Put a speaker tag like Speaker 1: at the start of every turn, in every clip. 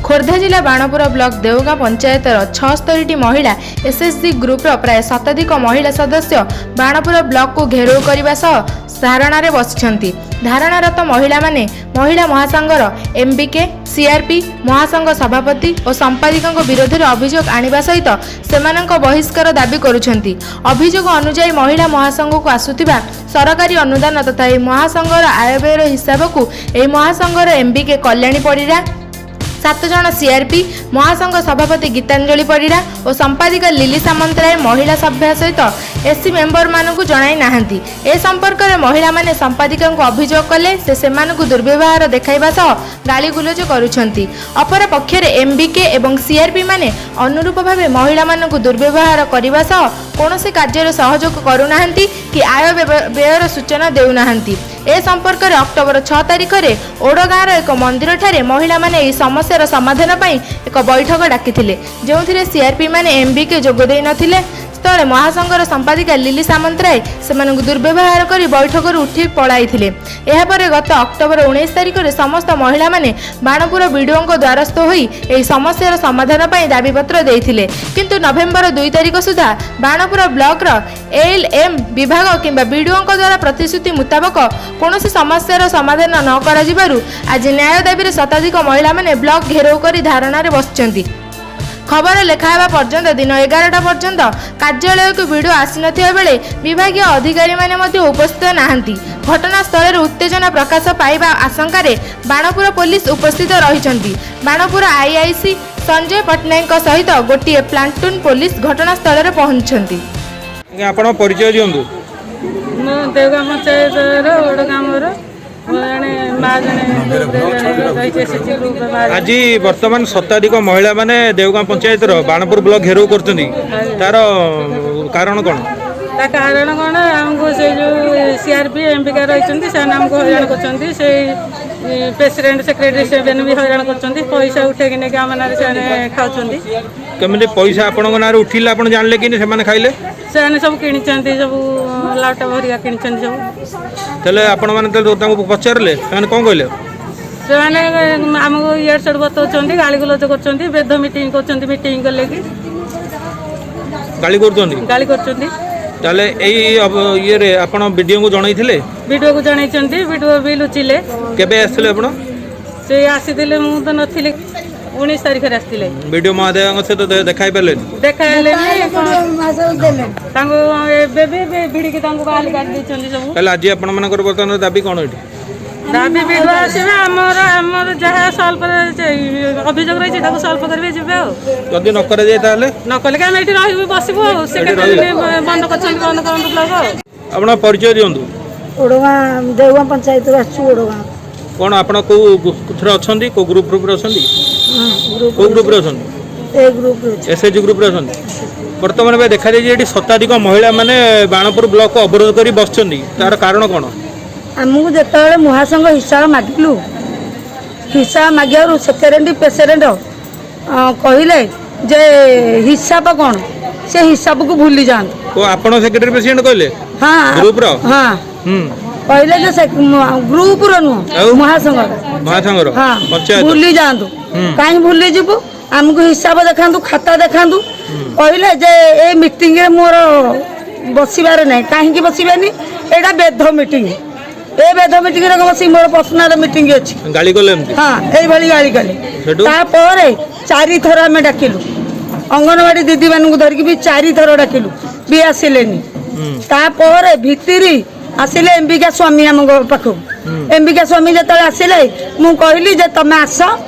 Speaker 1: ଖୋର୍ଦ୍ଧା ଜିଲ୍ଲା ବାଣପୁର ବ୍ଲକ ଦେଓଗାଁ ପଞ୍ଚାୟତର 76ଟି ମହିଳା ଏସ୍ଏଚ୍ଜି ଗ୍ରୁପର ପ୍ରାୟ ଶତାଧିକ ମହିଳା ସଦସ୍ୟ ବାଣପୁର ବ୍ଲକକୁ ଘେରାଉ କରିବା ସହ ଧାରଣାରେ ବସିଛନ୍ତି। ଧାରଣାରତ ମହିଳାମାନେ ମହିଳା ମହାସଂଘର ଏମ୍ବିକେ, ସିଆର୍ପି, ମହାସଂଘ ସଭାପତି ଓ ସମ୍ପାଦିକାଙ୍କ ବିରୋଧରେ ଅଭିଯୋଗ ଆଣିବା ସହିତ ସେମାନଙ୍କ ବହିଷ୍କାର ଦାବି କରୁଛନ୍ତି। ଅଭିଯୋଗ ଅନୁଯାୟୀ, ମହିଳା ମହାସଂଘକୁ ଆସୁଥିବା ସରକାରୀ ଅନୁଦାନ ତଥା ଏହି ମହାସଂଘର ଆୟବ୍ୟୟର ହିସାବକୁ ଏହି ମହାସଂଘର ଏମ୍ବିକେ କଲ୍ୟାଣୀ ପରିଡ଼ା, 7 ଜଣ ସିଆର୍ପି, ମହାସଂଘ ସଭାପତି ଗୀତାଞ୍ଜଳି ପରିଡ଼ା ଓ ସମ୍ପାଦିକା ଲିଲି ସାମନ୍ତରାୟ ମହିଳା ସଭ୍ୟା ସହିତ ଏସ୍ସି ମେମ୍ବରମାନଙ୍କୁ ଜଣାଇ ନାହାନ୍ତି। ଏ ସମ୍ପର୍କରେ ମହିଳାମାନେ ସମ୍ପାଦିକାଙ୍କୁ ଅଭିଯୋଗ କଲେ ସେ ସେମାନଙ୍କୁ ଦୁର୍ବ୍ୟବହାର ଦେଖାଇବା ସହ ଗାଳିଗୁଲଜ କରୁଛନ୍ତି। ଅପରପକ୍ଷରେ ଏମ୍ବିକେ ଏବଂ ସିଆର୍ପି ମାନେ ଅନୁରୂପ ଭାବେ ମହିଳାମାନଙ୍କୁ ଦୁର୍ବ୍ୟବହାର କରିବା ସହ କୌଣସି କାର୍ଯ୍ୟରେ ସହଯୋଗ କରୁନାହାନ୍ତି କି ଆୟ ବ୍ୟୟର ସୂଚନା ଦେଉନାହାନ୍ତି। ଏ ସମ୍ପର୍କରେ ଅକ୍ଟୋବର 6 ତାରିଖରେ ଓଡ଼ଗାଁର ଏକ ମନ୍ଦିରଠାରେ ମହିଳାମାନେ ଏହି ସମସ୍ୟାର ସମାଧାନ ପାଇଁ ଏକ ବୈଠକ ଡାକିଥିଲେ, ଯେଉଁଥିରେ ସିଆର୍ପି ମାନେ ଏମ୍ବିକେ ଯୋଗ ଦେଇନଥିଲେ। ସ୍ଥଳେ ମହାସଂଘର ସମ୍ପାଦିକା ଲିଲି ସାମନ୍ତରାୟ ସେମାନଙ୍କୁ ଦୁର୍ବ୍ୟବହାର କରି ବୈଠକରୁ ଉଠି ପଳାଇଥିଲେ। ଏହାପରେ ଗତ ଅକ୍ଟୋବର 19 ତାରିଖରେ ସମସ୍ତ ମହିଳାମାନେ ବାଣପୁର ବିଡିଓଙ୍କ ଦ୍ୱାରସ୍ଥ ହୋଇ ଏହି ସମସ୍ୟାର ସମାଧାନ ପାଇଁ ଦାବିପତ୍ର ଦେଇଥିଲେ। କିନ୍ତୁ ନଭେମ୍ବର 2 ତାରିଖ ସୁଦ୍ଧା ବାଣପୁର ବ୍ଲକର ଏଲ୍ ଏମ୍ ବିଭାଗ କିମ୍ବା ବିଡିଓଙ୍କ ଦ୍ୱାରା ପ୍ରତିଶ୍ରୁତି ମୁତାବକ କୌଣସି ସମସ୍ୟାର ସମାଧାନ ନ କରାଯିବାରୁ ଆଜି ନ୍ୟାୟ ଦାବିରେ ଶତାଧିକ ମହିଳାମାନେ ବ୍ଲକ ଘେରାଉ କରି ଧାରଣାରେ ବସିଛନ୍ତି। ଖବର ଲେଖା ହେବା ପର୍ଯ୍ୟନ୍ତ ଦିନ 11ଟା ପର୍ଯ୍ୟନ୍ତ କାର୍ଯ୍ୟାଳୟକୁ ବିଡିଓ ଆସିନଥିବା ବେଳେ ବିଭାଗୀୟ ଅଧିକାରୀମାନେ ମଧ୍ୟ ଉପସ୍ଥିତ ନାହାନ୍ତି। ଘଟଣାସ୍ଥଳରେ ଉତ୍ତେଜନା ପ୍ରକାଶ ପାଇବା ଆଶଙ୍କାରେ ବାଣପୁର ପୋଲିସ ଉପସ୍ଥିତ ରହିଛନ୍ତି। ବାଣପୁର ଆଇଆଇସି ସଞ୍ଜୟ ପଟ୍ଟନାୟକଙ୍କ ସହିତ ଗୋଟିଏ ପ୍ଲାଟୁନ୍ ପୋଲିସ ଘଟଣାସ୍ଥଳରେ ପହଞ୍ଚିଛନ୍ତି।
Speaker 2: ଆଜ୍ଞା, ଆପଣ ପରିଚୟ ଦିଅନ୍ତୁ।
Speaker 3: ମୁଁ ଦେଓଗାଁ ପଞ୍ଚାୟତର ଓଡ଼ଗାଁ, ମୋର ମୁଁ ଜଣେ ମା, ଜଣେ ଗ୍ରୁପରେ ଜଣେ ରହିଛି, ଏସ୍ ଏଚ୍ ଗ୍ରୁପରେ ମା ଜଣେ।
Speaker 2: ଆଜି ବର୍ତ୍ତମାନ ଶତାଧିକ ମହିଳାମାନେ ଦେଓଗାଁ ପଞ୍ଚାୟତର ବାଣପୁର ବ୍ଲକ ଘେରାଉ କରୁଛନ୍ତି, ତାର କାରଣ କ'ଣ?
Speaker 3: ତା କାରଣ କ'ଣ, ଆମକୁ ସେ ଯେଉଁ ସିଆର୍ପି, ଏମ୍ବିକା ରହିଛନ୍ତି, ସେମାନେ ଆମକୁ ହଇରାଣ କରୁଛନ୍ତି। ସେଇ ପ୍ରେସିଡେଣ୍ଟ, ସେକ୍ରେଟାରୀ, ସେମାନେ ବି ହଇରାଣ କରୁଛନ୍ତି। ପଇସା ଉଠେଇକି ନେଇକି ଆମ ନାଁରେ ସେମାନେ ଖାଉଛନ୍ତି।
Speaker 2: କେମିତି ପଇସା ଆପଣଙ୍କ ନାଁରେ ଉଠିଲା, ଆପଣ ଜାଣିଲେ କି ସେମାନେ ଖାଇଲେ?
Speaker 3: ସେମାନେ ସବୁ କିଣିଛନ୍ତି, ସବୁ ଲାପଟପ୍ ହେରିକା କିଣିଛନ୍ତି ସବୁ।
Speaker 2: ତାହେଲେ ଆପଣମାନେ ତାହେଲେ ତାଙ୍କୁ ପଚାରିଲେ ସେମାନେ କ'ଣ କହିଲେ?
Speaker 3: ସେମାନେ ଆମକୁ ଇଆଡ଼ୁ ସିଆଡ଼ୁ ବତଉଛନ୍ତି, ଗାଳି ଗୁଲଜ କରୁଛନ୍ତି, ବେଧ ମିଟିଂ କରୁଛନ୍ତି। ମିଟିଂ କଲେ କି
Speaker 2: ଗାଳି କରୁଛନ୍ତି?
Speaker 3: ଗାଳି କରୁଛନ୍ତି।
Speaker 2: ତାହେଲେ ଏଇ ଇଏରେ ଆପଣ ବିଡିଓଙ୍କୁ ଜଣାଇଥିଲେ?
Speaker 3: ବିଡିଓକୁ ଜଣାଇଛନ୍ତି, ବିଡିଓ ବି ଲୁଚିଲେ।
Speaker 2: କେବେ ଆସିଥିଲେ ଆପଣ?
Speaker 3: ସେ ଆସିଥିଲେ, ମୁଁ ତ ନଥିଲି, 19 ତାରିଖରେ ଆସିଥିଲେ।
Speaker 2: ବିଡିଓ ମହାଦେବଙ୍କ ସହିତ ଦେଖା ହେଇପାରିଲେନି?
Speaker 3: ଦେଖା ହେଲେନି ତାଙ୍କୁ, ଏବେ ବି ଭିଡ଼ିକି ତାଙ୍କୁ ବାହାରି କାଢି ଦେଇଛନ୍ତି ସବୁ।
Speaker 2: ତାହେଲେ ଆଜି ଆପଣମାନଙ୍କର ବର୍ତ୍ତମାନ ଦାବି କ'ଣ ଏଠି?
Speaker 3: ଦାବି, ବିଡିଓ ଆସିବେ, ଆମର ଯାହା ସଲ୍ଭ ଅଭିଯୋଗ ରହିଛି ତାକୁ ସଲ୍ଭ କରିବେ, ଯିବେ। ଆଉ
Speaker 2: ଯଦି ନ କରାଯାଏ ତାହେଲେ?
Speaker 3: ନ କଲେ କି ଆମେ ଏଠି ରହିବୁ, ବସିବୁ। ଆଉ ସେ
Speaker 2: ଏଠି
Speaker 3: କେତେ
Speaker 2: ରହିବେ?
Speaker 3: ଦିନ ବନ୍ଦ କରିଛନ୍ତି, ବନ୍ଦ କରନ୍ତୁ ବ୍ଲକ ଆଉ।
Speaker 2: ଆପଣ ପରିଚୟ ଦିଅନ୍ତୁ।
Speaker 4: ଓଡ଼ଗାଁ, ଦେଓଗାଁ ପଞ୍ଚାୟତରୁ ଆସିଛୁ, ଓଡ଼ଗାଁ।
Speaker 2: କ'ଣ ଆପଣ କୋଉ ଥିରେ ଅଛନ୍ତି? କୋଉ ଗ୍ରୁପରେ ଅଛନ୍ତି?
Speaker 4: ଗ୍ରୁପ।
Speaker 2: କୋଉ ଗ୍ରୁପରେ ଅଛନ୍ତି?
Speaker 4: ଏ ଗ୍ରୁପରେ ଅଛି।
Speaker 2: ଏସ୍ ଏଚ୍ ଗ୍ରୁପରେ ଅଛନ୍ତି। ବର୍ତ୍ତମାନ ଏବେ ଦେଖାଯାଇଛି ଏଠି ଶତାଧିକ ମହିଳାମାନେ ବାଣପୁର ବ୍ଲକ ଅବରୋଧ କରି ବସିଛନ୍ତି, ତାର କାରଣ କ'ଣ?
Speaker 4: ଆମକୁ ଯେତେବେଳେ ମହାସଂଘ ହିସାବ ମାଗିଲୁ, ହିସାବ ମାଗିବାରୁ ସେକ୍ରେଟାରୀ, ପ୍ରେସିଡେଣ୍ଟ କହିଲେ ଯେ ହିସାବ କ'ଣ, ସେ ହିସାବକୁ ଭୁଲି ଯାଆନ୍ତୁ।
Speaker 2: ଓ, ଆପଣ ସେକ୍ରେଟାରୀ ପ୍ରେସିଡେଣ୍ଟ କହିଲେ?
Speaker 4: ହଁ।
Speaker 2: ଗ୍ରୁପର?
Speaker 4: ହଁ। କହିଲେ ଯେ ସେ ଗ୍ରୁପର ନୁହଁ।
Speaker 2: ଆଉ?
Speaker 4: ମହାସଂଘର।
Speaker 2: ମହାସଂଘର?
Speaker 4: ହଁ।
Speaker 2: ପଞ୍ଚାୟତ।
Speaker 4: ଭୁଲି ଯାଆନ୍ତୁ। କାହିଁ ଭୁଲି ଯିବୁ? ଆମକୁ ହିସାବ ଦେଖାନ୍ତୁ, ଖାତା ଦେଖାନ୍ତୁ। କହିଲେ ଯେ ଏ ମିଟିଂରେ ମୋର ବସିବାର ନାହିଁ। କାହିଁକି ବସିବେନି? ଏଇଟା ବେଧ ମିଟିଂ। ଏ ବେଧ ମିଟିଂରେ ବସି, ମୋର ପର୍ସନାଲ ମିଟିଂ ଅଛି।
Speaker 2: ଗାଳି କଲେ ଏମିତି?
Speaker 4: ହଁ, ଏଇଭଳି ଗାଳି କଲେ।
Speaker 2: ସେଠୁ?
Speaker 4: ତାପରେ ଚାରିଥର ଆମେ ଡାକିଲୁ, ଅଙ୍ଗନବାଡ଼ି ଦିଦିମାନଙ୍କୁ ଧରିକି ବି ଚାରିଥର ଡାକିଲୁ ବି ଆସିଲେନି। ତାପରେ ଭିତିରି ଆସିଲେ ଏମ୍ବିକା ସ୍ୱାମୀ ଆମ ପାଖକୁ। ଏମ୍ବିକା ସ୍ୱାମୀ ଯେତେବେଳେ ଆସିଲେ, ମୁଁ କହିଲି ଯେ ତମେ ଆସ,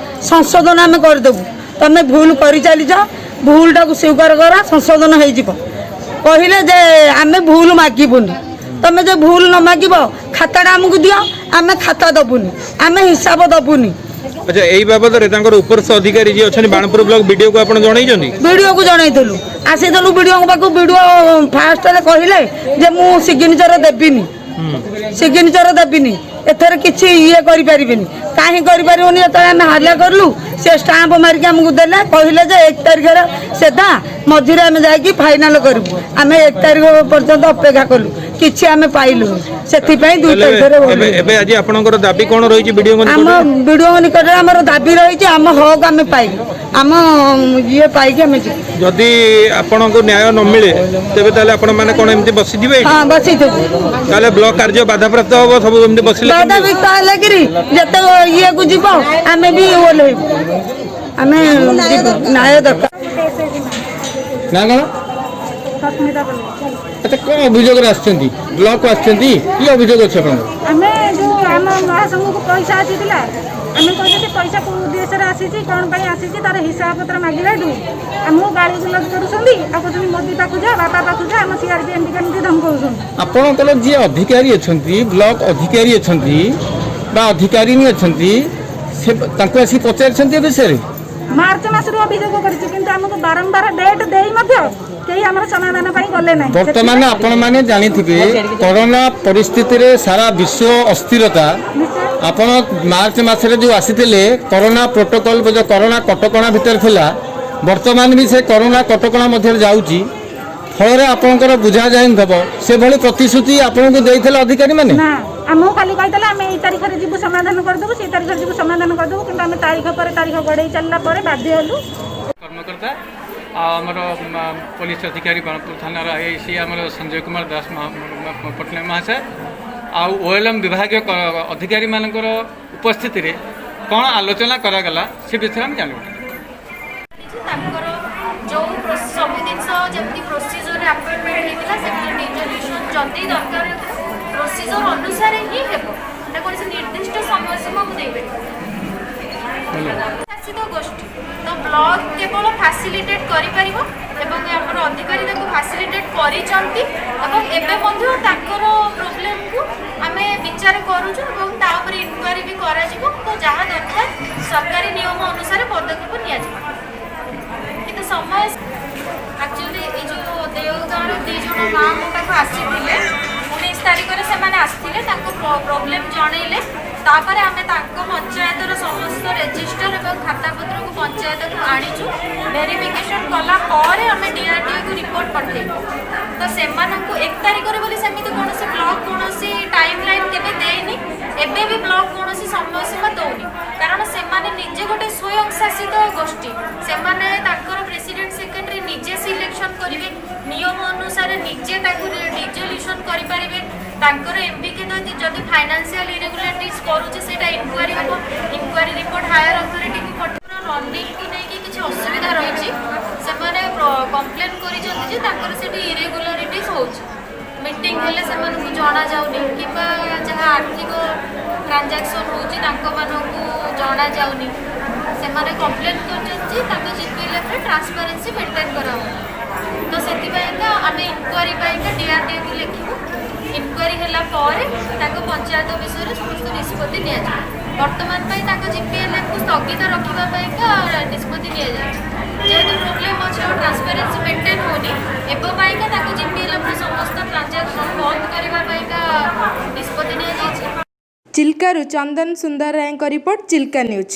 Speaker 4: ସଂଶୋଧନ ଆମେ କରିଦେବୁ। ତମେ ଭୁଲ କରିଚାଲିଛ, ଭୁଲଟାକୁ ସ୍ୱୀକାର କର, ସଂଶୋଧନ ହେଇଯିବ। କହିଲେ ଯେ ଆମେ ଭୁଲ ମାଗିବୁନି। ତମେ ଯେ ଭୁଲ ନ ମାଗିବ, ଖାତାଟା ଆମକୁ ଦିଅ। ଆମେ ଖାତା ଦବୁନି, ଆମେ ହିସାବ ଦବୁନି।
Speaker 2: ଆଚ୍ଛା, ଏଇ ବାବଦରେ ତାଙ୍କର ଉପରିସ୍ଥ ଅଧିକାରୀ ଯିଏ ଅଛନ୍ତି, ବାଣପୁର ବ୍ଲକ ବିଡିଓକୁ ଆପଣ ଜଣେଇଛନ୍ତି?
Speaker 4: ବିଡ଼ିଓକୁ ଜଣେଇଥିଲୁ, ଆସିଥିଲୁ ବିଡ଼ିଓଙ୍କ ପାଖକୁ। ବିଡ଼ିଓ ଫାଷ୍ଟରେ କହିଲେ ଯେ ମୁଁ ସିଗ୍ନେଚର ଦେବିନି, ସିଗ୍ନେଚର ଦେବିନି। ଏଥର କିଛି ଇଏ କରିପାରିବେନି। କାହିଁ କରିପାରିବୁନି? ଯେତେବେଳେ ଆମେ ହାଲ୍ଲା କଲୁ, ସେ ଷ୍ଟାମ୍ପ ମାରିକି ଆମକୁ ଦେଲେ, କହିଲେ ଯେ 1 ତାରିଖରେ ସେଧା ମଝିରେ ଆମେ ଯାଇକି ଫାଇନାଲ କରିବୁ। ଆମେ 1 ତାରିଖ ପର୍ଯ୍ୟନ୍ତ ଅପେକ୍ଷା କଲୁ, କିଛି ଆମେ ପାଇଲୁନି। ସେଥିପାଇଁ 2
Speaker 2: ତାହେଲେ
Speaker 4: ତାରିଖରେ
Speaker 2: ଏବେ
Speaker 4: ଓହ୍ଲେଇଲୁ।
Speaker 2: ଏବେ ଆଜି ଆପଣଙ୍କର ଦାବି କ'ଣ ରହିଛି ବିଡିଓଙ୍କ
Speaker 4: ଆମ
Speaker 2: ନିକଟରେ?
Speaker 4: ବିଡିଓ ନିକଟରେ ଆମର ଦାବି ରହିଛି, ଆମ ହକ୍ ଆମେ ପାଇବୁ, ଆମ ଇଏ ପାଇକି ଆମେ ଯିବୁ।
Speaker 2: ଯଦି ଆପଣଙ୍କୁ ନ୍ୟାୟ ନ ମିଳେ, ତେବେ ତାହେଲେ ଆପଣ ମାନେ କ'ଣ ଏମିତି ବସିଯିବେ ଏଇଠି?
Speaker 4: ହଁ, ବସିଥିବୁ।
Speaker 2: ତାହେଲେ ବ୍ଲକ କାର୍ଯ୍ୟ ବାଧାପ୍ରାପ୍ତ ହବ ସବୁ ଏମିତି ବସିଲେ।
Speaker 4: ବାଧା
Speaker 2: କେମିତି?
Speaker 4: ବି ହେଲେ କିରି ଯେତେ ଇଏକୁ ଯିବ, ଆମେ ବି ଓହ୍ଲେଇବୁ, ଆମେ ଯିବୁ। ନ୍ୟାୟ ଦରକାର।
Speaker 5: ନା କଣ?
Speaker 3: ସସ୍ମିତା ପଲେଇ।
Speaker 5: ଆଚ୍ଛା, କ'ଣ ଅଭିଯୋଗରେ ଆସିଛନ୍ତି? ବ୍ଲକକୁ ଆସିଛନ୍ତି, କି ଅଭିଯୋଗ ଅଛି ଆପଣଙ୍କର?
Speaker 3: ଆମେ ଯୋଉ ଆମ ମହାସଂଘକୁ ପଇସା ଆସିଥିଲା, ଆମେ କହିଛୁ ସେ ପଇସା କୋଉ ଉଦ୍ଦେଶ୍ୟରେ ଆସିଛି, କ'ଣ ପାଇଁ ଆସିଛି, ତାର ହିସାବ ପତ୍ର ମାଗିଲାଠୁ ଆମକୁ ଗାଳି ଗୁଲଜ କରୁଛନ୍ତି ଆଉ କହୁଛନ୍ତି ମୋଦି ପାଖକୁ ଯା, ବାପା ପାଖକୁ ଯା। ଆମ ସିଆରପି ଏମିତି କେମିତି ଧମକଉଛନ୍ତି।
Speaker 5: ଆପଣଙ୍କର ଯିଏ ଅଧିକାରୀ ଅଛନ୍ତି, ବ୍ଲକ ଅଧିକାରୀ ଅଛନ୍ତି ବା ଅଧିକାରିଣୀ ଅଛନ୍ତି, ସେ ତାଙ୍କୁ ଆସିକି ପଚାରିଛନ୍ତି ଏ ବିଷୟରେ?
Speaker 3: ମାର୍ଚ୍ଚ ମାସରୁ ଅଭିଯୋଗ କରିଛୁ, କିନ୍ତୁ ଆମକୁ ବାରମ୍ବାର ଡେଟ୍ ଦେଇ ମଧ୍ୟ କେହି ଆମର ସମାଧାନ ପାଇଁ ଗଲେ ନାହିଁ।
Speaker 5: ବର୍ତ୍ତମାନ ଆପଣମାନେ ଜାଣିଥିବେ, କରୋନା ପରିସ୍ଥିତିରେ ସାରା ବିଶ୍ୱ ଅସ୍ଥିରତା।
Speaker 3: ନିଶ୍ଚୟ।
Speaker 5: ଆପଣ ମାର୍ଚ୍ଚ ମାସରେ ଯେଉଁ ଆସିଥିଲେ, କରୋନା ପ୍ରୋଟୋକଲ, ଯେଉଁ କରୋନା କଟକଣା ଭିତରେ ଥିଲା, ବର୍ତ୍ତମାନ ବି ସେ କରୋନା କଟକଣା ମଧ୍ୟରେ ଯାଉଛି। ଫଳରେ ଆପଣଙ୍କର ବୁଝା ଯାଇନଥିବ। ସେଭଳି ପ୍ରତିଶ୍ରୁତି ଆପଣଙ୍କୁ ଦେଇଥିଲେ ଅଧିକାରୀମାନେ?
Speaker 3: ନା, ଆମକୁ ଖାଲି କହିଥିଲେ ଆମେ ଏଇ ତାରିଖରେ ଯିବୁ, ସମାଧାନ କରିଦେବୁ, ସେଇ ତାରିଖରେ ଯିବୁ, ସମାଧାନ କରିଦେବୁ। କିନ୍ତୁ ଆମେ ତାରିଖ ପରେ ତାରିଖ ଗଡ଼େଇ ଚାଲିଲା ପରେ ବାଧ୍ୟ ହେଲୁ।
Speaker 6: କର୍ମକର୍ତ୍ତା ଆଉ ଆମର ପୋଲିସ ଅଧିକାରୀ, ବାଣପୁର ଥାନାର ଆଇଆଇସି ଆମର ସଞ୍ଜୟ କୁମାର ଦାସ ପଟ୍ଟନାୟକ ମହାଶୟ ଆଉ ଓଏଲ୍ଏମ୍ ବିଭାଗୀୟ ଅଧିକାରୀମାନଙ୍କର ଉପସ୍ଥିତିରେ କ'ଣ ଆଲୋଚନା କରାଗଲା, ସେ ବିଷୟରେ ଆମେ ଜାଣିବୁ।
Speaker 7: ତାଙ୍କର ଯେଉଁ ସବୁ ଜିନିଷ ଯେମିତି ପ୍ରୋସିଜରରେ ଆପଏଣ୍ଟମେଣ୍ଟ ହେଇଥିଲା, ସେମିତି ଡିଜଲ୍ୟୁସନ୍ ଯଦି ଦରକାର ହେବ, ପ୍ରୋସିଜର ଅନୁସାରେ ହିଁ ହେବ। ଏଟା କୌଣସି ନିର୍ଦ୍ଦିଷ୍ଟ ସମୟ ସୀମା ମୁଁ ଦେଇପାରିବି। ଶାସିତ ଗୋଷ୍ଠୀ ତ ବ୍ଲକ କେବଳ ଫାସିଲିଟେଟ୍ କରିପାରିବ ଏବଂ ଆମର ଅଧିକାରୀ ତାକୁ ଫାସିଲିଟେଟ୍ କରିଛନ୍ତି ଏବଂ ଏବେ ମଧ୍ୟ ତାଙ୍କର ପ୍ରୋବ୍ଲେମକୁ ଆମେ ବିଚାର କରୁଛୁ ଏବଂ ତା ଉପରେ ଇନକ୍ୱାରି ବି କରାଯିବ। ତ ଯାହା ଦରକାର ସରକାରୀ ନିୟମ ଅନୁସାରେ ପଦକ୍ଷେପ ନିଆଯିବ। କିନ୍ତୁ ସମୟ ଆକ୍ଚୁଆଲି ଏଇ ଯେଉଁ ଦେଓଗାଁର ଦୁଇ ଜଣ ମା ମୋ ପାଖକୁ ଆସିଥିଲେ, 19 ତାରିଖରେ ସେମାନେ ଆସିଥିଲେ, ତାଙ୍କ ପ୍ରୋବ୍ଲେମ୍ ଜଣେଇଲେ। ତାପରେ ଆମେ ତାଙ୍କ ପଞ୍ଚାୟତର ସମସ୍ତ ରେଜିଷ୍ଟର ଏବଂ ଖାତାପତ୍ରକୁ ପଞ୍ଚାୟତକୁ ଆଣିଛୁ। ଭେରିଫିକେସନ୍ କଲା ପରେ ଆମେ ଡିଆର୍ଡିଓକୁ ରିପୋର୍ଟ ପଠେଇବୁ। ତ ସେମାନଙ୍କୁ 1 ତାରିଖରେ ବୋଲି ସେମିତି କୌଣସି ବ୍ଲକ କୌଣସି ଟାଇମ୍ ଲାଇନ୍ କେବେ ଦେଇନି। ଏବେ ବି ବ୍ଲକ କୌଣସି ସମୟ ସୀମା ଦେଉନି, କାରଣ ସେମାନେ ନିଜେ ଗୋଟେ ସ୍ୱୟଂଶାସିତ ଗୋଷ୍ଠୀ। ସେମାନେ ତାଙ୍କର ପ୍ରେସିଡେଣ୍ଟ, ସେକ୍ରେଟାରୀ ନିଜେ ସିଲେକ୍ସନ୍ କରିବେ, ନିୟମ ଅନୁସାରେ ନିଜେ ତାକୁ ଡିଜଲ୍ୟୁସନ୍ କରିପାରିବେ। ତାଙ୍କର ଏମ୍ବିକେ ଯଦି ଫାଇନାନ୍ସିଆଲ ଇରେଗୁଲାରିଟିଜ୍ କରୁଛି, ସେଇଟା ଇନକ୍ୱାରି ହେବ। ଇନକ୍ୱାରି ରିପୋର୍ଟ ହାୟର ଅଥରିଟିକୁ ପଠେଇବ। ରନିଂକୁ ନେଇକି କିଛି ଅସୁବିଧା ରହିଛି। ସେମାନେ କମ୍ପ୍ଲେନ୍ କରିଛନ୍ତି ଯେ ତାଙ୍କର ସେଠି ଇରେଗୁଲାରିଟିଜ୍ ହେଉଛି, ମିଟିଂ ହେଲେ ସେମାନଙ୍କୁ ଜଣାଯାଉନି କିମ୍ବା ଯାହା ଆର୍ଥିକ ଟ୍ରାଞ୍ଜାକ୍ସନ୍ ହେଉଛି ତାଙ୍କମାନଙ୍କୁ ଜଣାଯାଉନି। ସେମାନେ କମ୍ପ୍ଲେନ୍ କରିଛନ୍ତି ଯେ ତାଙ୍କ ଜିପିଏଲ୍ଏଫ୍ରେ ଟ୍ରାନ୍ସପାରେନ୍ସି ମେଣ୍ଟେନ୍ କରାହେଉନି। ତ ସେଥିପାଇଁକା ଆମେ ଇନକ୍ୱାରି ପାଇଁକା ଡିଆର୍ଡିଓକୁ ଲେଖିବୁ। ଇନକ୍ୱାରି ହେଲା ପରେ ତାଙ୍କ ପଞ୍ଚାୟତ ବିଷୟରେ ସମସ୍ତ ନିଷ୍ପତ୍ତି ନିଆଯିବ। ବର୍ତ୍ତମାନ ପାଇଁ ତାଙ୍କ ଜିପିଏଲ୍ଏଫ୍କୁ ସ୍ଥଗିତ ରଖିବା ପାଇଁକା ନିଷ୍ପତ୍ତି ନିଆଯାଇଛି। ଯେହେତୁ ପ୍ରୋବ୍ଲେମ୍ ଅଛି ଆଉ ଟ୍ରାନ୍ସପାରେନ୍ସି ମେଣ୍ଟେନ୍ ହେଉନି, ଏବେ ପାଇଁକା ତାଙ୍କ ଜିପିଏଲ୍ଏଫ୍ର ସମସ୍ତ ଟ୍ରାଞ୍ଜାକ୍ସନ୍ ବନ୍ଦ କରିବା ପାଇଁକା ନିଷ୍ପତ୍ତି ନିଆଯାଇଛି।
Speaker 1: ଚିଲ୍କାରୁ ଚନ୍ଦନ ସୁନ୍ଦର ରାୟଙ୍କ ରିପୋର୍ଟ, ଚିଲ୍କା ନ୍ୟୁଜ୍।